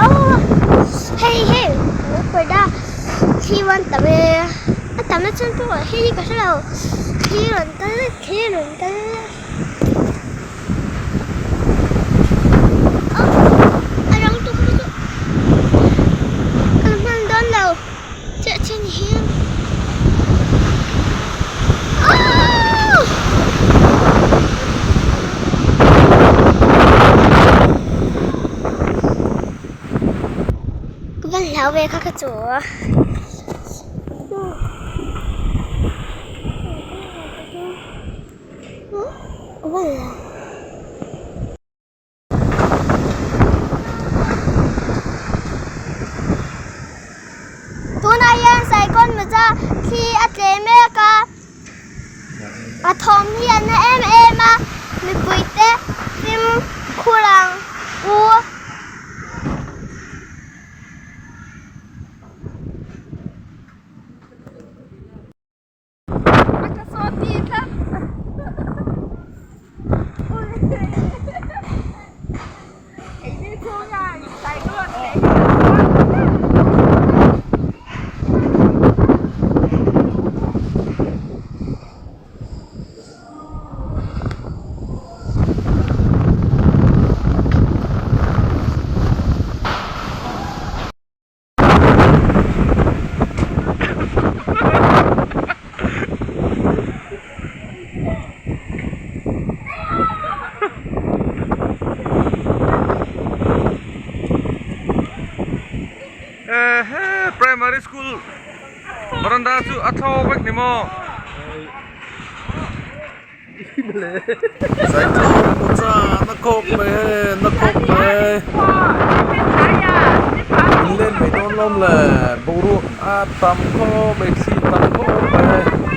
Aw hei hei parda thli rawn tam e a tam na chhan pawh hei hi ka hre lo thli rawn kal thli rawn kal aw a rang tuk lutuk ka la hman dawn lo chiah chiah ni hian aww. Ka van hlau ve kha ka chu a. Ka van hlau. Tunah hian Saikawt Muza thli a tle mek a, a thawm hi a na em em a, mipuite fimkhur ang u. Ehe primary school veranda chu a thlawk vek ni maw. Cyclone Mocha na khawk mai he na khawk mai in len mai dawn lawm le boruak a tam khawp mai thli tam khawp mai.